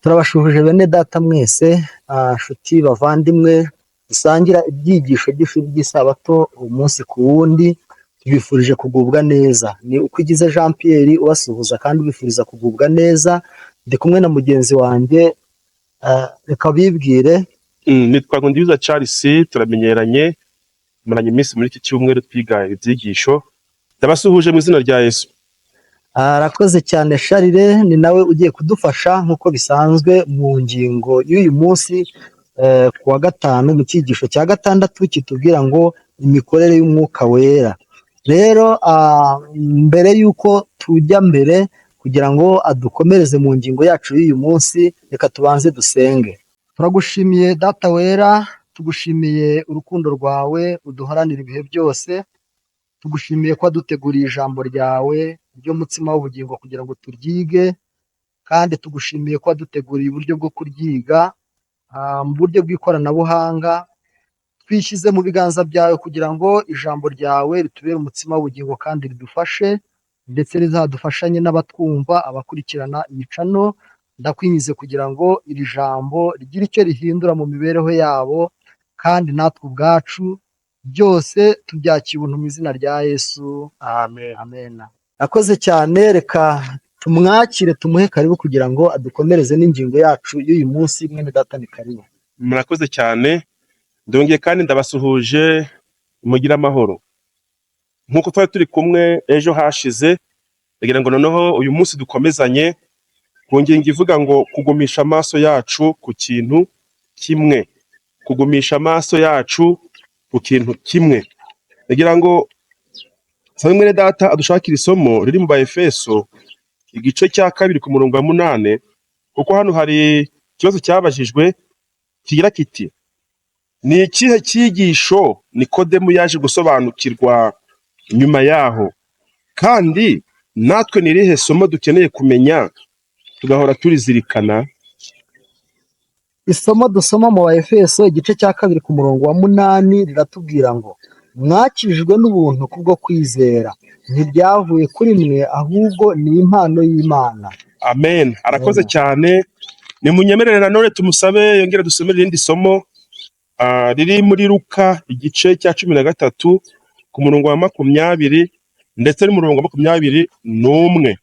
Turabashuhuje bene data mwese, nshuti bavandimwe, dusangira ibyigisho by'ishuri ry'isabato umunsi ku wundi, tubifurije kugubwa neza. Ni Ukwigize Jean Pierre ubasuhuza kandi ubifuriza kugubwa neza, ndi kumwe na mugenzi wanjye, reka bibwire. Nitwa Nkundiwiza Charles, turamenyeranye, tumaranye iminsi muri iki cyumweru twiga ibyigisho. Ndabasuhuje mu izina rya Yesu. Arakoze cyane Charles, ni nawe ugiye kudufasha nk'uko bisanzwe mu ngingo y'uyu munsi, ku wa gatanu mu cyigisho cya gatandatu kitubwira ngo imikorere y'umwuka wera. Rero mbere y'uko tujya mbere kugira ngo adukomereze mu ngingo yacu y'uyu munsi, reka tubanze dusenge. Turagushimiye Data wera, tugushimiye urukundo rwawe uduharanira ibihe byose, tugushimiye ko waduteguriye ijambo ryawe ry'umutsima w'ubugingo kugira ngo turyige, kandi tugushimiye ko waduteguriye uburyo bwo kuryiga mu buryo bw'ikoranabuhanga. Twishyize mu biganza byawe kugira ngo ijambo ryawe ritubere umutsima w'ubugingo kandi ridufashe, ndetse rizadufashanye n'abatwumva, abakurikirana iyi channel. Ndakwinginze kugira ngo iri jambo rigire icyo rihindura mu mibereho yabo, kandi natwe ubwacu byose tubyakira ubuntu mu izina rya Yesu. Amen. Amen. Akoze cyane, reka tumwakire tumuhe karibu kugira ngo adukomereze n'ingingo yacu y'uyu munsi. Mwene data ni karibu. Murakoze cyane, ndongeye kandi ndabasuhuje, mugire amahoro. Nk'uko twari turi kumwe ejo hashize, ndagira ngo noneho uyu munsi dukomezanye ku ngingo ivuga ngo kugumisha amaso yacu ku kintu kimwe. Kugumisha amaso yacu ku kintu kimwe. Ndagira ngo sabe mwene data adushakire isomo riri mu Baefeso igice cya 2 ku murongo wa 8, kuko hano hari ikibazo cyabajijwe kigira kiti: ni ikihe cyigisho Nikodemu yaje gusobanukirwa nyuma yaho, kandi natwe ni irihe somo dukeneye kumenya tugahora turizirikana? Isomo dusoma mu Baefeso igice cya 2 ku murongo wa 8 riratubwira ngo mwakijijwe n'ubuntu kubwo kwizera, ntibyavuye kuri mwe ahubwo ni impano y'Imana. Amen. Arakoze Amen. cyane. Nimunyemerere nanone tumusabe yongere dusomere irindi somo, riri muri Luka igice cya 13 ku murongo wa 20 ndetse n'umurongo wa 21.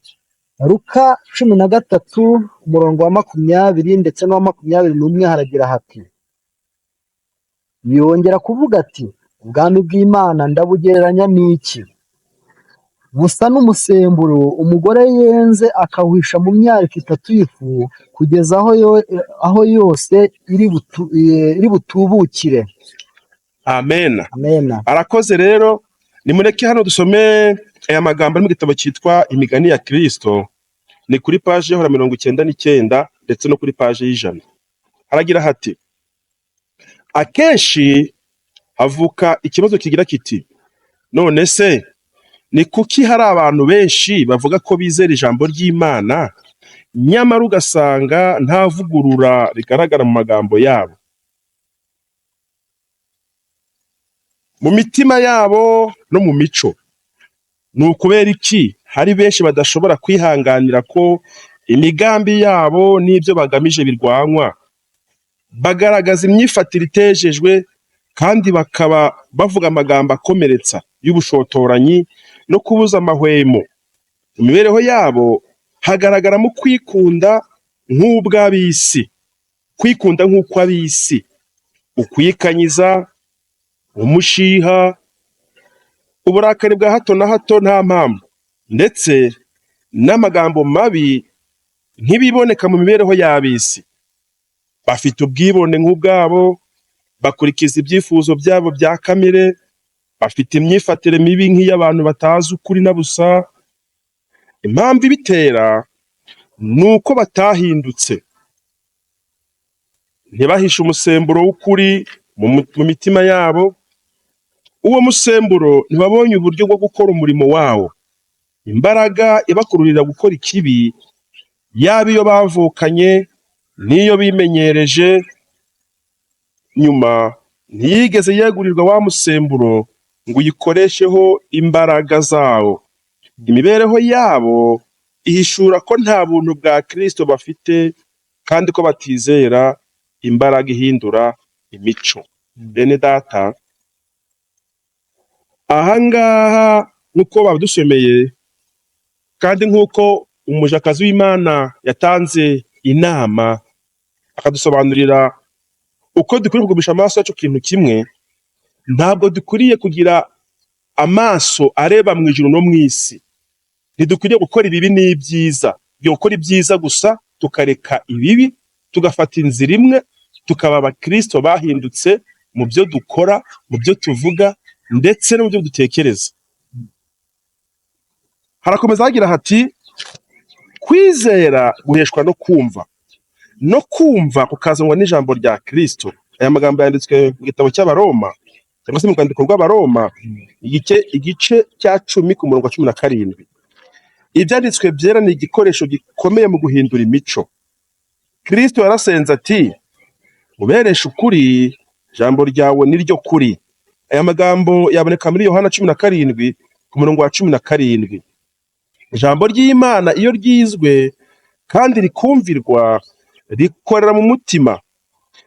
Luka 13 umurongo wa 20 ndetse n'uwa 21 haragira hati: yongera kuvuga ati ubwami bw'Imana ndabugereranya n'iki? Busa n'umusemburo umugore yenze akawuhisha mu myariko itatu y'ifu kugeza aho yose iri butubukire. Amen. Amen. Arakoze. Rero nimureke hano dusome aya magambo ari mu gitabo cyitwa Imigani ya Kristo, ni kuri paji ya 99 ndetse no kuri paji y'100. Haragira hati: akenshi havuka ikibazo kigira kiti none se ni kuki hari abantu benshi bavuga ko bizera ijambo ry'Imana, nyamara ugasanga nta vugurura rigaragara mu magambo yabo, mu mitima yabo no mu mico? Ni ukubera iki hari benshi badashobora kwihanganira ko imigambi yabo n'ibyo bagamije birwanywa? Bagaragaza imyifatire itejejwe kandi bakaba bavuga amagambo akomeretsa y'ubushotoranyi no kubuza amahwemo. Mu mibereho yabo hagaragaramo kwikunda nk'ubw'ab'isi, kwikunda nk'ukw'ab'isi, ukwikanyiza, umushiha, uburakari bwa hato na hato nta mpamvu, ndetse n'amagambo mabi nk'ibiboneka mu mibereho y'ab'isi. Bafite ubwibone nk'ubwabo, bakurikiza ibyifuzo byabo bya kamere, bafite imyifatire mibi nk'iy'abantu batazi ukuri na busa. Impamvu ibitera ni uko batahindutse, ntibahishe umusemburo w'ukuri mu mitima yabo. Uwo musemburo ntibabonye uburyo bwo gukora umurimo wawo. Imbaraga ibakururira gukora ikibi, yaba iyo bavukanye n'iyo bimenyereje nyuma, ntiyigeze yegurirwa wa musemburo ngo uyikoresheho imbaraga zawo. Imibereho yabo ihishura ko nta buntu bwa Kristo bafite. kandi ko batizera imbaraga ihindura imico. Bene data, ahangaha nk'uko babidusomeye kandi nk'uko umujakazi w'Imana yatanze inama akadusobanurira uko dukwiriye kugumisha amaso yacu ku kintu kimwe, ntabwo dukwiriye kugira amaso areba mu ijuru no mu isi. Ntidukwiriye gukora ibibi n'ibyiza, byo gukora ibyiza gusa tukareka ibibi, tugafata inzira imwe, tukaba abakristo bahindutse mu byo dukora, mu byo tuvuga ndetse no mu byo dutekereza. Harakomeza hagira hati: "Kwizera guheshwa no kumva, no kumva kukazanwa n'ijambo rya Kristo." Aya magambo yanditswe mu gitabo cy'Abaroma, cyangwa se mu rwandiko rw'Abaroma, igice cya 10 ku murongo wa 17. Ibyanditswe byera ni igikoresho gikomeye mu guhindura imico. Kristo yarasenze ati: "Ubereshe ukuri, ijambo ryawe ni ryo kuri." Aya magambo yaboneka muri Yohana 17 ku murongo wa 17. Ijambo ry'Imana iyo ryizwe kandi rikumvirwa, rikorera mu mutima,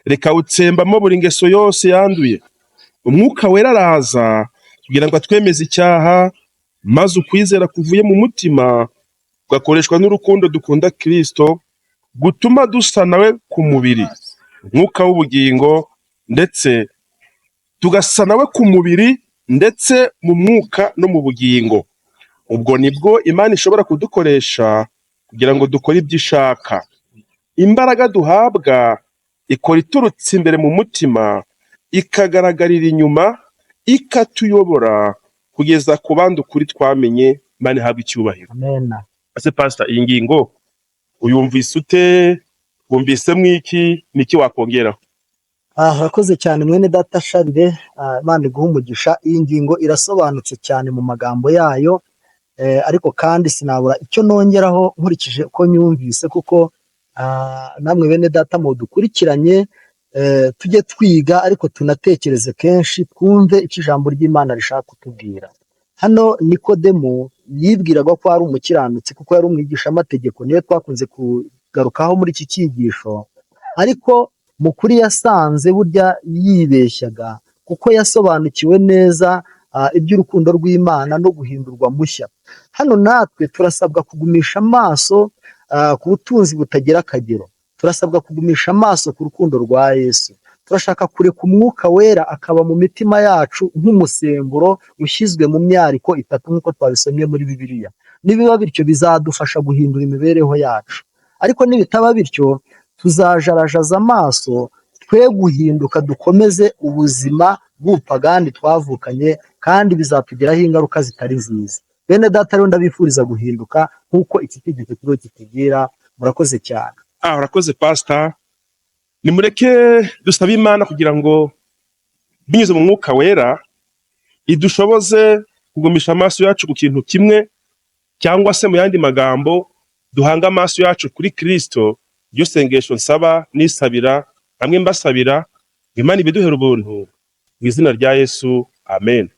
rikawutsembamo buri ngeso yose yanduye. Umwuka Wera araza kugira ngo atwemeze icyaha, maze ukwizera kuvuye mu mutima kugakoreshwa n'urukundo dukunda Kristo, gutuma dusa nawe ku mubiri, umwuka w'ubugingo, ndetse tugasa nawe ku mubiri ndetse mu mwuka no mu bugingo. Ubwo nibwo Imana ishobora kudukoresha kugira ngo dukore ibyo ishaka. Imbaraga duhabwa ikora iturutse imbere mu mutima, ikagaragarira inyuma, ikatuyobora kugeza ku bandi ukuri twamenye. Imana ihabwa icyubahiro. Amena. Ese pastor, iyi ngingo uyumvise ute? Wumvisemo iki? Niki wakongeraho? Urakoze cyane mwene data Charles, Imana iguhe umugisha. Iyi ngingo irasobanutse cyane mu magambo yayo, ariko kandi sinabura icyo nongeraho nkurikije uko nyumvise, kuko namwe bene data mudukurikiranye, tujye twiga ariko tunatekereze kenshi, twumve icyo ijambo ry'Imana rishaka kutubwira. Hano Nikodemu yibwiraga ko ari umukiranutsi kuko yari umwigishamategeko, niyo twakunze kugarukaho muri iki cyigisho, ariko mu kuri yasanze burya yibeshyaga, kuko yasobanukiwe neza iby'urukundo rw'Imana no guhindurwa mushya. Hano natwe turasabwa kugumisha amaso ku butunzi butagira akagero, turasabwa kugumisha amaso ku rukundo rwa Yesu. Turashaka kureka Umwuka Wera akaba mu mitima yacu nk'umusemburo ushyizwe mu myariko itatu nk'uko twabisomye muri Bibiliya. Nibiba bityo bizadufasha guhindura imibereho yacu, ariko nibitaba bityo tuzajarajaza amaso twe guhinduka, dukomeze ubuzima bw'ubupagani twavukanye, kandi bizatugiraho ingaruka zitari nziza. Bene data, rero ndabifuriza guhinduka nk'uko iki cyigisho kiriho kitubwira. Murakoze cyane. Urakoze pastor. Nimureke dusabe Imana kugira ngo binyuze mu Mwuka Wera idushoboze kugumisha amaso yacu ku kintu kimwe, cyangwa se mu yandi magambo duhange amaso yacu kuri Kristo. Iryo sengesho nsaba nisabira hamwe mbasabira ngo Imana ibiduhere ubuntu mu izina rya Yesu, amen.